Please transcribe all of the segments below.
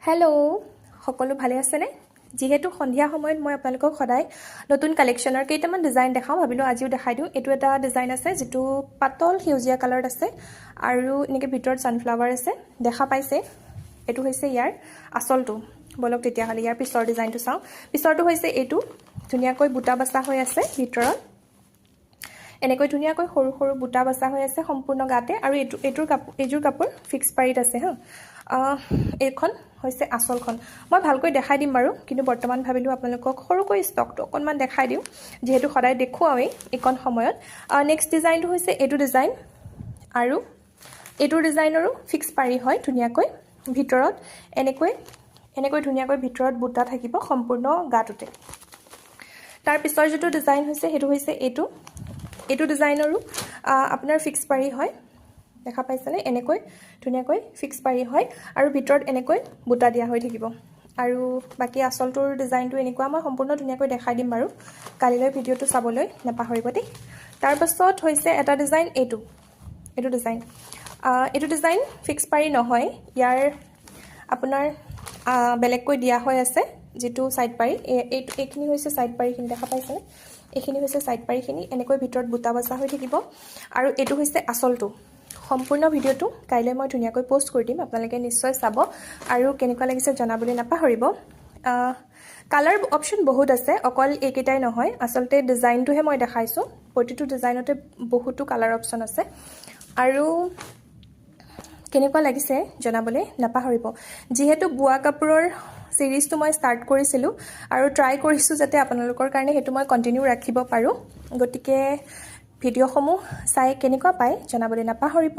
Hello', সকলো ভালে আছেনে? যিহেতু সন্ধিয়া সময়ত মই আপোনালোকক সদায় নতুন কালেকশ্যনৰ কেইটামান ডিজাইন দেখাওঁ, ভাবিলোঁ আজিও দেখাই দিওঁ। এইটো এটা ডিজাইন আছে, যিটো পাতল সেউজীয়া কালাৰত আছে আৰু এনেকৈ ভিতৰত ছানফ্লাৱাৰ আছে, দেখা পাইছে। এইটো হৈছে ইয়াৰ আচলটো। ব'লক তেতিয়াহ'লে ইয়াৰ পিছৰ ডিজাইনটো চাওঁ। পিছৰটো হৈছে এইটো। ধুনীয়াকৈ বুটা বাচা হৈ আছে ভিতৰত। এনেকৈ ধুনীয়াকৈ সৰু সৰু বুটা বাচা হৈ আছে সম্পূৰ্ণ গাতে। আৰু এইটোৰ কাপোৰ, এইযোৰ কাপোৰ ফিক্স পাৰিত আছে। হা, এইখন হৈছে আচলখন। মই ভালকৈ দেখাই দিম বাৰু, কিন্তু বৰ্তমান ভাবিলোঁ আপোনালোকক সৰুকৈ ষ্টকটো অকণমান দেখাই দিওঁ, যিহেতু সদায় দেখুৱাওঁৱেই এইকণ সময়ত। নেক্সট ডিজাইনটো হৈছে এইটো ডিজাইন। আৰু এইটোৰ ডিজাইনৰো ফিক্স পাৰি হয়। ধুনীয়াকৈ ভিতৰত এনেকৈ এনেকৈ ধুনীয়াকৈ ভিতৰত বুটা থাকিব সম্পূৰ্ণ গাটোতে। তাৰ পিছৰ যিটো ডিজাইন হৈছে, সেইটো হৈছে এইটো। এইটো ডিজাইনৰো আপোনাৰ ফিক্স পাৰি হয়, দেখা পাইছেনে? এনেকৈ ধুনীয়াকৈ ফিক্স পাৰি হয় আৰু ভিতৰত এনেকৈ বুটা দিয়া হৈ থাকিব। আৰু বাকী আচলটোৰ ডিজাইনটো এনেকুৱা। মই সম্পূৰ্ণ ধুনীয়াকৈ দেখাই দিম বাৰু, কালিলৈ ভিডিঅ'টো চাবলৈ নাপাহৰিব দেই। তাৰপাছত হৈছে এটা ডিজাইন এইটো। এইটো ডিজাইন ফিক্স পাৰি নহয়। ইয়াৰ আপোনাৰ বেলেগকৈ দিয়া হৈ আছে, যিটো ছাইড পাৰি। এইখিনি হৈছে ছাইড পাৰিখিনি, দেখা পাইছেনে? এইখিনি হৈছে ছাইড পাৰিখিনি। এনেকৈ ভিতৰত বুটা বচা হৈ থাকিব আৰু এইটো হৈছে আচলটো। সম্পূৰ্ণ ভিডিঅ'টো কাইলৈ মই ধুনীয়াকৈ প'ষ্ট কৰি দিম, আপোনালোকে নিশ্চয় চাব আৰু কেনেকুৱা লাগিছে জনাবলৈ নাপাহৰিব। কালাৰ অপশ্যন বহুত আছে, অকল এইকেইটাই নহয়। আচলতে ডিজাইনটোহে মই দেখাইছোঁ। প্ৰতিটো ডিজাইনতে বহুতো কালাৰ অপশ্যন আছে। আৰু কেনেকুৱা লাগিছে জনাবলৈ নাপাহৰিব। যিহেতু বোৱা কাপোৰৰ ছিৰিজটো মই ষ্টাৰ্ট কৰিছিলোঁ আৰু ট্ৰাই কৰিছোঁ যাতে আপোনালোকৰ কাৰণে সেইটো মই কণ্টিনিউ ৰাখিব পাৰোঁ, গতিকে ভিডিঅ'সমূহ চাই কেনেকুৱা পায় জনাবলৈ নাপাহৰিব।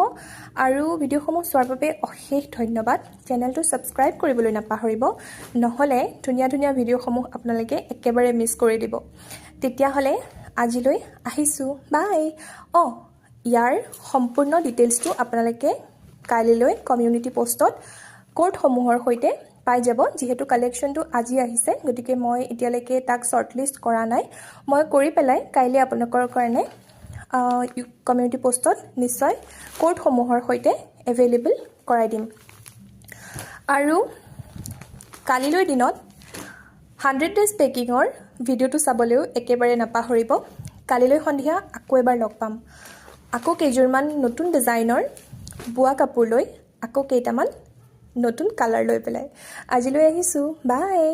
আৰু ভিডিঅ'সমূহ চোৱাৰ বাবে অশেষ ধন্যবাদ। চেনেলটো ছাবস্ক্ৰাইব কৰিবলৈ নাপাহৰিব, নহ'লে ধুনীয়া ধুনীয়া ভিডিঅ'সমূহ আপোনালোকে একেবাৰে মিছ কৰি দিব। তেতিয়াহ'লে আজিলৈ আহিছোঁ, বাই। অঁ, ইয়াৰ সম্পূৰ্ণ ডিটেইলছটো আপোনালোকে কাইলৈ কমিউনিটি পষ্টত কোডসমূহৰ সৈতে পাই যাব। যিহেতু কালেকশ্যনটো আজি আহিছে, গতিকে মই এতিয়ালৈকে তাক শ্বৰ্ট লিষ্ট কৰা নাই। মই কৰি পেলাই কাইলৈ আপোনালোকৰ কাৰণে কমিউনিটি পষ্টত নিশ্চয় কোডসমূহৰ সৈতে এভেইলেবল কৰাই দিম। আৰু কালিলৈ দিনত 100 ডেজ পেকিঙৰ ভিডিঅ'টো চাবলৈও একেবাৰে নাপাহৰিব। কালিলৈ সন্ধিয়া আকৌ এবাৰ লগ পাম, আকৌ কেইযোৰমান নতুন ডিজাইনৰ বোৱা কাপোৰ লৈ, আকৌ কেইটামান নতুন কালাৰ লৈ পেলাই। আজিলৈ আহিছোঁ, বাই।